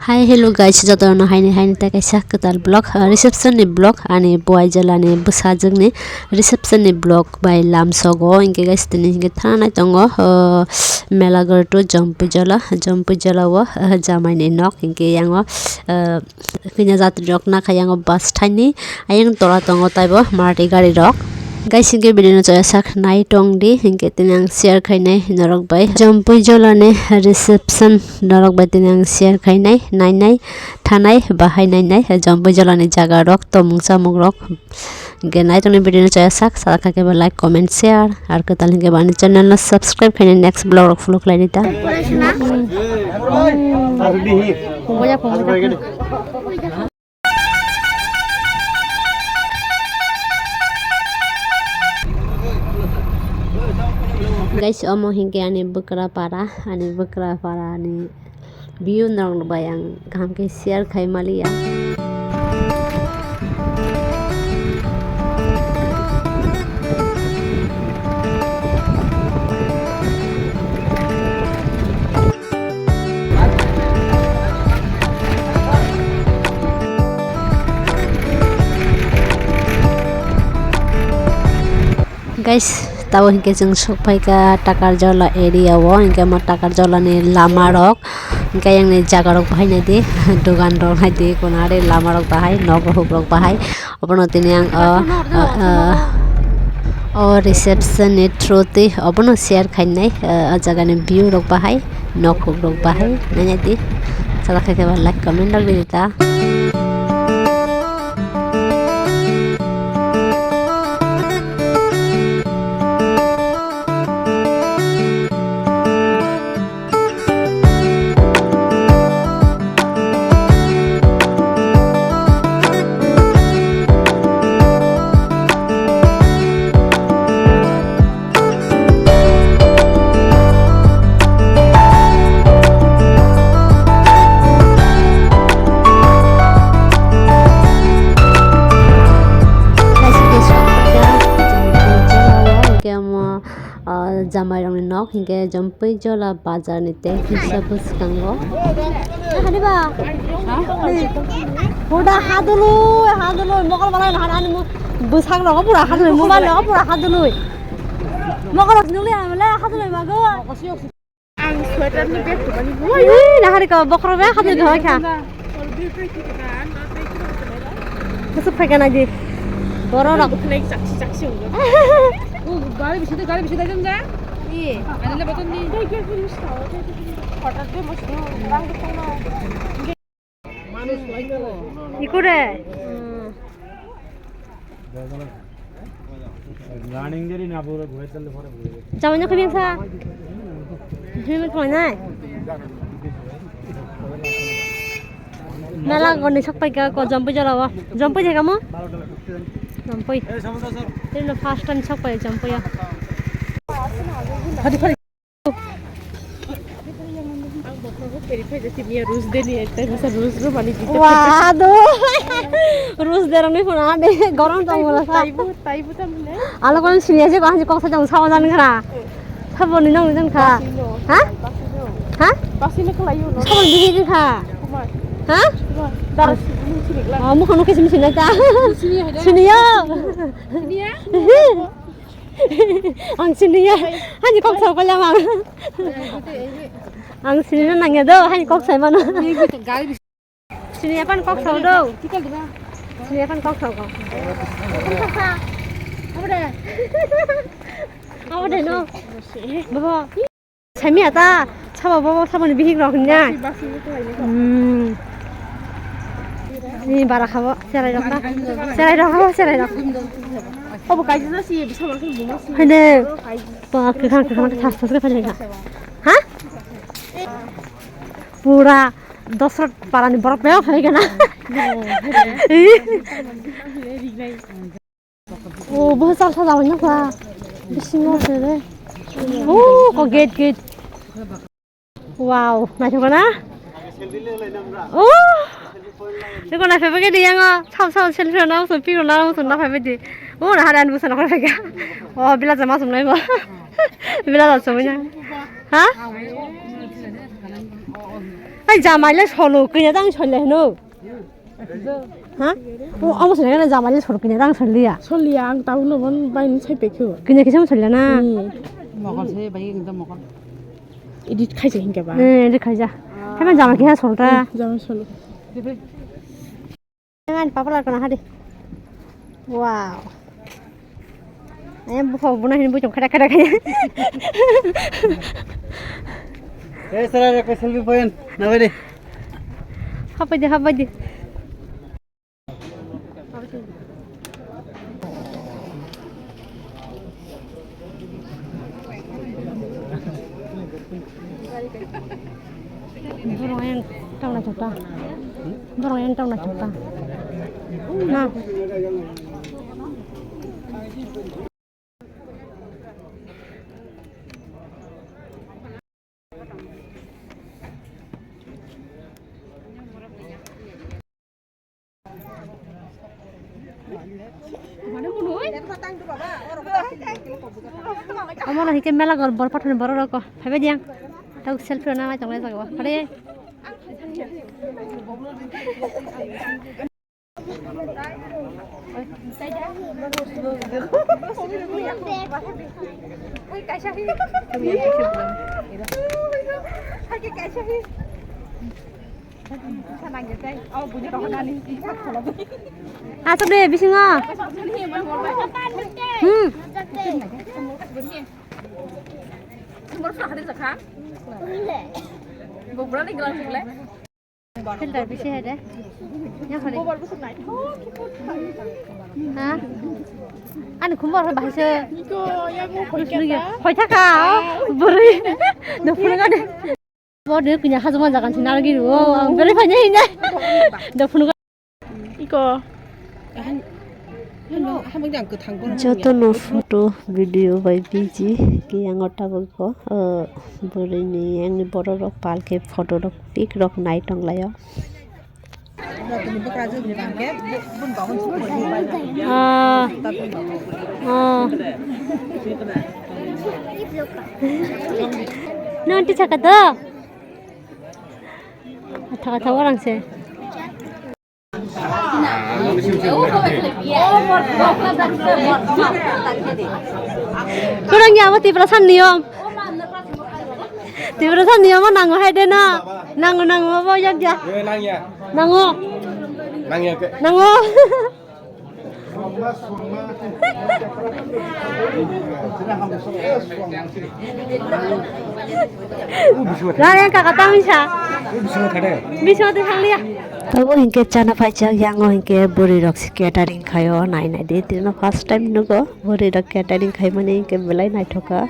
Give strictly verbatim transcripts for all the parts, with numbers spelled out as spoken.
Hi, hello guys, jotono haini haini tei kaisa kwtal vlog, ah, reception ni vlog, ani buai jwlani bwsajwkni reception ni vlog bai lamsogo, hinkhe guys, tini hinkhe thangnai tongo, ah, Melaghor to Jampui Jola, Jampui Jola o, ah, jamaini nok, hinkhe yango, ah, kanya jatri rok nakha yango bus thaini, ayang tola tongo taibo Maruti gari rok. Guys, hinkhe video no chaya sak nai tong di, hinkhe tini ang share khainai norok bai. Jampui Jola ni reception norok bai tini ang share khainai, nai nai, thanai, bahai nai nai, Jampui Jola ni jaga rok, tomung samung rok. Hinkhe nai tong di video no chaya sak, sala kha khe ba like, comment, share, ar kwtal hinkhe ba ani channel no subscribe khainai, next vlog rok follow khlai di ta. Guys, omo hinkhe ani bwkra para, ani bwkra para ni view norok bai ang kaham khe share khai maliya. Guys, tabo hinkhe chwng sokphaikha Takarjola area o, hinkhe omo Takarjola ni lama rok, hinkhe ayang ni jaga rok bahai naidi, dogan rok naidi, kono ari lama rok bahai, nok rok bahai. Obono tini ang o, o, o, o reception ni through twi obono share khainai, o, o jaga ni view rok bahai, nok rok bahai, nainai di. Sala khe khe ba like, comment rok ridi ta. Kemo. Ah, jamai rokni nok hinkhe Jampui Jola bazar ni tei kisa bwskango. Haniba? Huda hadului, hadului, mokol balai na hani mu-, bwsang rogo pura hadului, mobile rogo pura hadului. Mokol rok nungli amle hadului mago. Ang sweater ni bag thumani. Ui, nahari ko bokhorok bai khamni dhoi kha. Busuk phaikha nai di. Borok rok. Bwkhwnai chakchi chakchi wngkha. O gari bisi de, gari bisi de jang ja. Ani le boton ni. Hotat de mosno. Ikure. Running diri na pura ghoi tale pore ghoi. Jamanya khubin sa. Himi khoi nai. Mela goni sok pai ka ko Jampui Jola o. Jampui je kamu? Jampui. Ini first time sok pai Jampui ya. Ang bokhorok pheri phai jati miya rus de ni ekta misa rus ro mani jita. Wah, aduh. Rus de rani phone ade gorom tong bola sa. Taibu, taibu tam le. Alo kon sini aja ko hanji kok sa jong sa jan khara. Sabo ni nong jan kha. Basino. Ha? Basino. Ha? Basino kala yo no. Sabo ni jan kha. Kumar. Ha? Kumar. Dar sini sini kala. Oh, mukha no kesim sini ta. Sini hai. Sini yo. Sini ya. Ang siniya. Hani kok sao kala mang. Ang sinina nangya do, hani kok sai mano. Siniya pan kok sao do. Siniya pan kok sao ko. Abo de. Abo de no. Babo. Sami ata, sabo bobo, sabo ni bihik rok nya. Hmm. Ni bara khabo, serai rok ta. Serai rok khabo, serai rok. Obo kaji na si, bisa makin bunga si. Hene. Pa, kekhang, kekhang, thas, thas, kekhang, kekhang. Ha? Pura Dosrot para ni borok payok hai kana. Oh, bo sal sa jawai nokha. Bisingo se re. Oh, ko gate, gate. Wow, naithok na? Oh. Eko naithok ke diyango. Sao sao selfie na so piro na so na phai di. Oh, na haran busa na phai ga. Oh, bila jama sum nai bo. Bila jama sum na. Ha? Ai, jamai le solo, kanya tang solo hino. Ha? O, amo sene kana jamai le solo, kanya tang solo ya. Solo ya, ang tau no bon bai ni sai pekho. Kanya kisa solo na. Hmm. Mokol se bai ekdom mokol. Edit khaisa hinke ba. Eh, edit khaisa. Hema jamai kisa solo ta. Hmm, jamai solo. Ngan papa la kana hadi. Wow. Ayam buka buna hin bujung kada kada kaya. Eh, sara, rek selfie point. Nabai de. Hapai de, hapai de. Borok yang tong naithok ta. Borok yang tong naithok ta. Ma. Omo no hike mela gor bor pathor ni borok rok ko phaibai di ang. Tabuk selfie rwna nai tonglai jaga o. Phai. Asok de bisingo. Hmm. Filter bisi hai de. Yang kali. Ha? Ani khumbar bahasa. Hoi thaka. Beri. Dah pulang ada. Bo de kini hajuma jagan sini lagi. Oh, ang beri banyak ini. Dah pulang. Iko. Joto no photo video bai biji ke yang ota ko, eh, bwrwi ni yang ni borok rok pal ke photo rok pic rok nai tong lai o. Ah. Ah. Nanti cakap tu. Kata-kata orang sih. Kurang ya, apa Tiprasan niyom? Tiprasan niyom nango hai de na. Nango, nango, apa ya dia? Nango. Nango. Raya kaka tamisa. Bisingo thanglia. Tabo hinkhe chana phaijak, yango hinkhe bwrwi rok se catering khaio, nai nai di, tino first time nugo bwrwi rok catering khaimani hinkhe belai naithoka.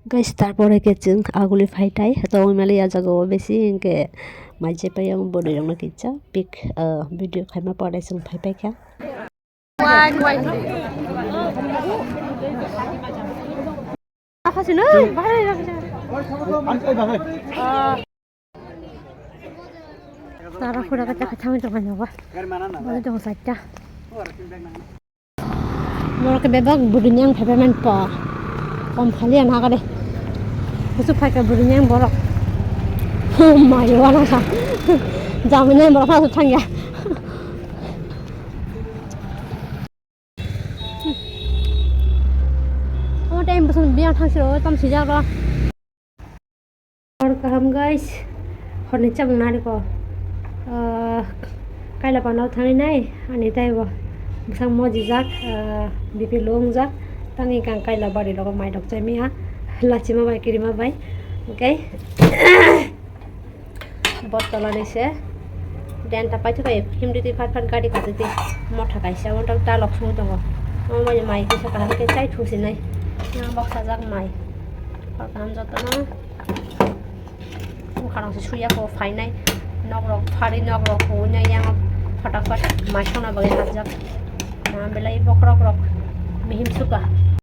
Guys, tarpore khe chwng aguli phai thai, to mali ah jagao bisi hinkhe mai jepai ang bwrwi rokno kisa pic, ah, video khaima pore chwng phai paikha. Wai, wai. Apa sih, no? Bahai, bahai. Tara kura kata kata mi tong kanya ba. Bani tong sacha. Borok bebak bwrwini yang phaibai man pa. Kom khali ang haga de. Kusu phaika bwrwini yang borok. Oh my, wana sa. Jamani borok sa thangya. Omo time bwswk biyang thang siro tam sijak ro. Hor kaham guys, horni chamung nariko. Ah, kaila panao thangwi nai ani taibo bwsang mojijak, ah, B P low wngjak. Tangwi kang kaila bari logo mai rok chaimia lachima bai kirima bai. Okay. Botol ani se denta paithak bai himdi twi phat phat gari kati twi motha kaisa omo ta lok song tongo. Omo bai mai kisa kaham khe chai thusinai. Yang boksa jak mai. Hor kaham jotono. Bwkha rok se suya kho phainai. Nok rok pharwi nok rok huinai yang phatak phat mai songna bagwi hapjak. Na belai bokhorok rok mihim suka.